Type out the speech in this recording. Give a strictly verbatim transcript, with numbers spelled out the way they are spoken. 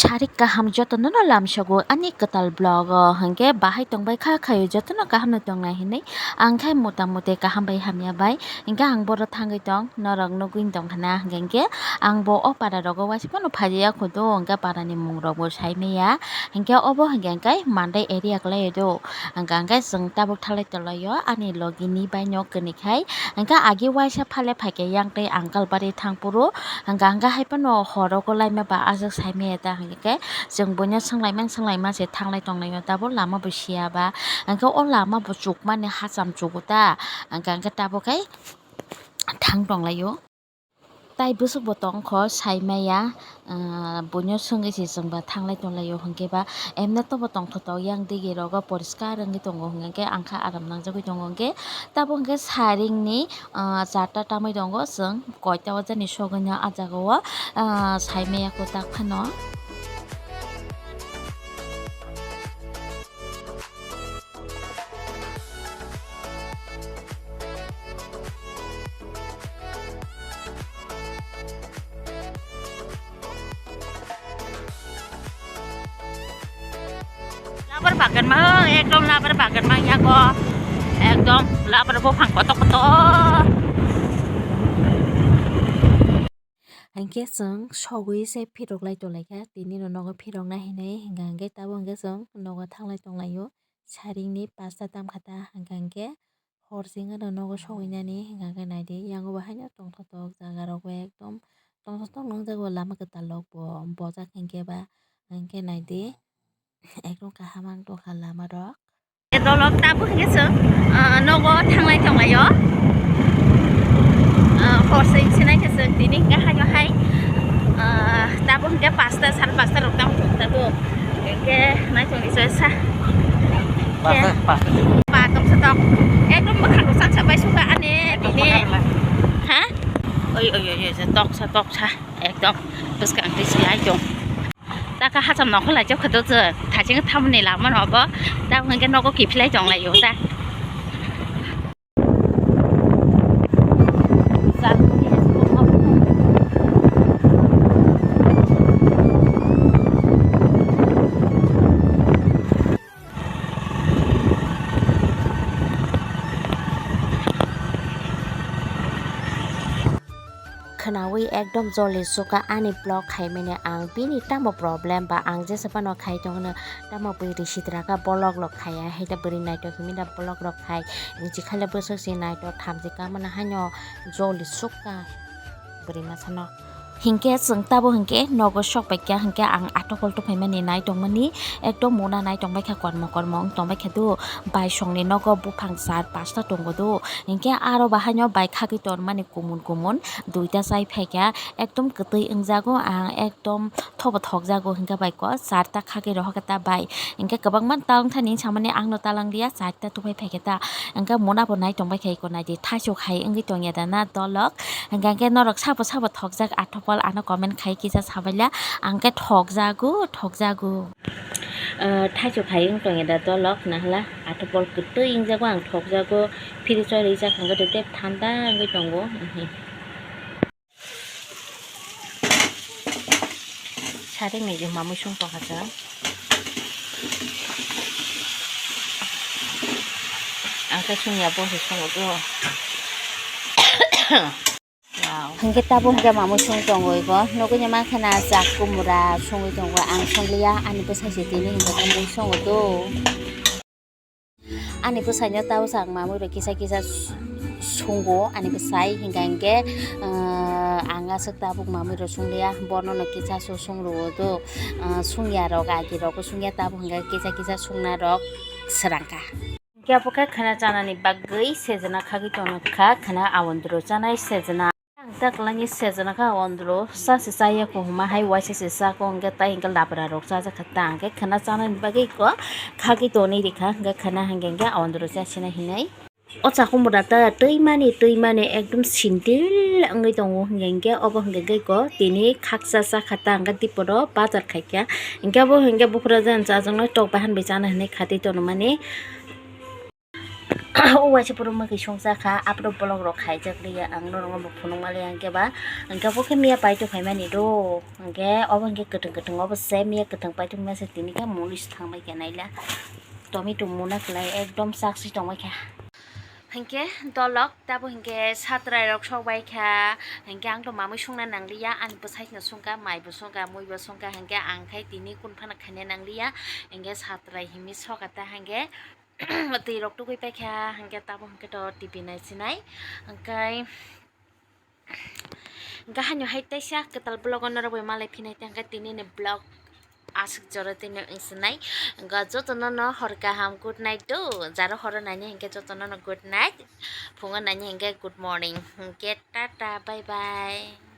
Sarik kaham jotono no lamsogo ani kwtal vlog o, hwnkhe bahai tongbai kha khaio jotono kaham no tongnai hinwi. Ang khe mota moti kaham bai hamya bai, hwnkhe ang boro thangwi tong, norok nugwi tong khna, hwnkhe ang bo o para rogo waisa phano phaiya khudu, hwnkhe para ni mung rok bo sai maya, hwnkhe obo hwnkhe Mandai area kwlai do, hwnkhe chwng tabuk thalai tonglaio ani logi ni bai no kwrwi khai, hwnkhe agi waisa phale phaikhe yang tei uncle bari thang phuru, hwnkhe hwnkhe hai phano horo kwlai ma ba aswk sai maya ta, hwnkhe chwng buino swnglaimani swnglaima se thanglai tonglaio, tabuk lama bo siya ba, hwnkhe o lama bo chukmani hacham chugo ta, hwnkhe hwnkhe tabuk khai thang tonglaio. Tai bwswk bo tongkho sai maya, ah, buino swngwi se chwngba thanglai tonglaio hwnkhe ba, emne tobo tongthotok yang digi rogo poriskar wngwi tongo hwnkhe angkha aram nangjagwi tongo hwnkhe. Tabuk hwnkhe saringni, ah, charta tamwi tongo, chwng koita wajani sogwino ah jagao, ah, sai maya kwtak phano. Labar bagan ma, ekdom labar bagan ma yago, ekdom labar buphang kotor kotor. Hwnkhe chwng sogwi se phirok lai tonglaikha, tini no nogo phirokna hinwi hwnkha hwnkhe tabuk hwnkhe chwng nogo thanglai tonglaio. Saringni pasta tamkha ta hwnkha hwnkhe hor chwng no nogo sogwi nani hwnkha hwnkhe naidi yango bo haino tongthotok jaga rok bo ekdom tongthotok nungjago lama kwtal rok bo bojak hwnkhe ba hwnkhe naidi ekdom kaham ang tongkha lama rok. Dolok tabuk hwnkhe chwng, ah, nogo thanglai tonglaio. Ah, hor se sinai khe chwng tini hwnkhe haino hai, ah, tabuk hwnkhe pasta, sar pasta rok tamo thung tabuk. Hwnkhe nai tongni choi sa. Pasta, pasta. Ba tong sa tok. Ekdom bwkhak rok sak sak bai suka ani tini. Ha? Oi, oi, oi, oi, tok sa, tok sa. Ekdom bwskang twi se lai tong. Taka hacham nongkhor lai chokha do chwng. Thaching thamni lama no bo. Tabuk hwnkhe nogo kiphilai tonglaio ta. Khwnawi ekdom joli suka ani vlog khaimani ang bini tamo problem ba ang jesa phano khai tongno tamo bwi risi twraka vlog rok khaiya hai ta bwrwi naithok himwi da vlog rok khai niji khaile bwswk se naithok thamchi kamana haino joli suka bwrwi masano. Hinkhe chwng tabo hinkhe nogo sok paikha hinkhe ang atokol tongphaimani nai tongmani ekdom mona nai tongbaikha kormo kormo wng tongbaikha do bai songni nogo buphang char pasta tongo do hinkhe aro bahaino bai khagwi tonmani kumun kumun duita chai phaikha ekdom kwtwi wngjago ang ekdom thobo thokjago hinkhe bai ko charta khagwi rohorkha ta bai hinkhe kwbangma talwng thani samani angno talwng liya charta tuphai phaikha ta hinkhe mona bo nai tongbaikha eko naidi thaichuk hai wngwi tongya da na dolok. Hingkha khe norok sabo sabo thokjak athopol ano comment khai kisa sabaila ang khe thokjago thokjago. Ah, thaichuk hai wng tongya da dolok nahla athopol kwtwi wngjago ang thokjago fridge o rijak hwnkhe tei thanda wngwi tongo. Sarikni je mamui song tongkha chwng. Ang khe songya bo se songo do. Wow. Hingke tabuk hingke mamui song tongo iko. Nugui ni mankha na jak kumura songwi tongo. Ang songliya ani bwsai se tini hingke mui songo do. Ani bwsaino tabuk ang mamui rok kisa kisa s-, sungo ani bwsai hingka hingke, ah, ang aswk tabuk mamui rok sungliya bono no kisa so sung rwo do, ah, sungya rok agi rok sungya tabuk hingka kisa kisa sungna rok swrang kha. Hingke abo khe khwna chanani bagwi sejana khagwi tongkha khwna awandro chanai sejana. Ang ta kwlangni sejana kha ondro sa se chaya kuhuma hai waisa se chakung hwnkhe tai hwnkhe labra rok chajakha ta hwnkhe khwna chanani bagwi kok khagwi tonwi rikha hwnkhe khwna hwnkhe hwnkhe ondro chasina hinwi. O chakhumura ta twimani twimani ekdom sintil wngwi tongo hwnkhe hwnkhe obo hwnkhe hwnkhe kok tini khaksa chakha ta hwnkhe diporo bazar khaikha hwnkhe obo hwnkhe buphuru jani chajaknai tok bahan bai chana hinwi khatwi tonmani. O waisa puro mwkhwi songcha kha, aphuru vlog rok khaijak liya, ang norok bo phunuk maliya, hwnkhe ba, hwnkhe bo khe miya paito phaimani do, hwnkhe obo hwnkhe kwthwng kwthwng obo se miya kwthwng paito masa tini khe muli se thangbai khe naila, tomato muna kwlai ekdom chak se tongbai kha. Hwnkhe dolok tabo hwnkhe satrai rok sok bai kha, hwnkhe ang to mamui songna nangliya, ani bwsai no songkha, mai bo songkha, mui bo songkha, hwnkhe ang khai tini kun phano khaina nangliya, hwnkhe satrai himi soka ta hwnkhe twi rok tugui paikha, hwnkhe tabo hwnkhe to T V nai sinai, hwnkhe, hwnkhe haino hai teisa kwtal vlog o norok bai malai phinai, hwnkhe tini ni vlog aswk jora tini wng sinai, hwnkhe joto no no hor kaham, good night do, jaro horo naini hwnkhe joto no no good night, phungo naini hwnkhe good morning, hwnkhe tata, bye bye.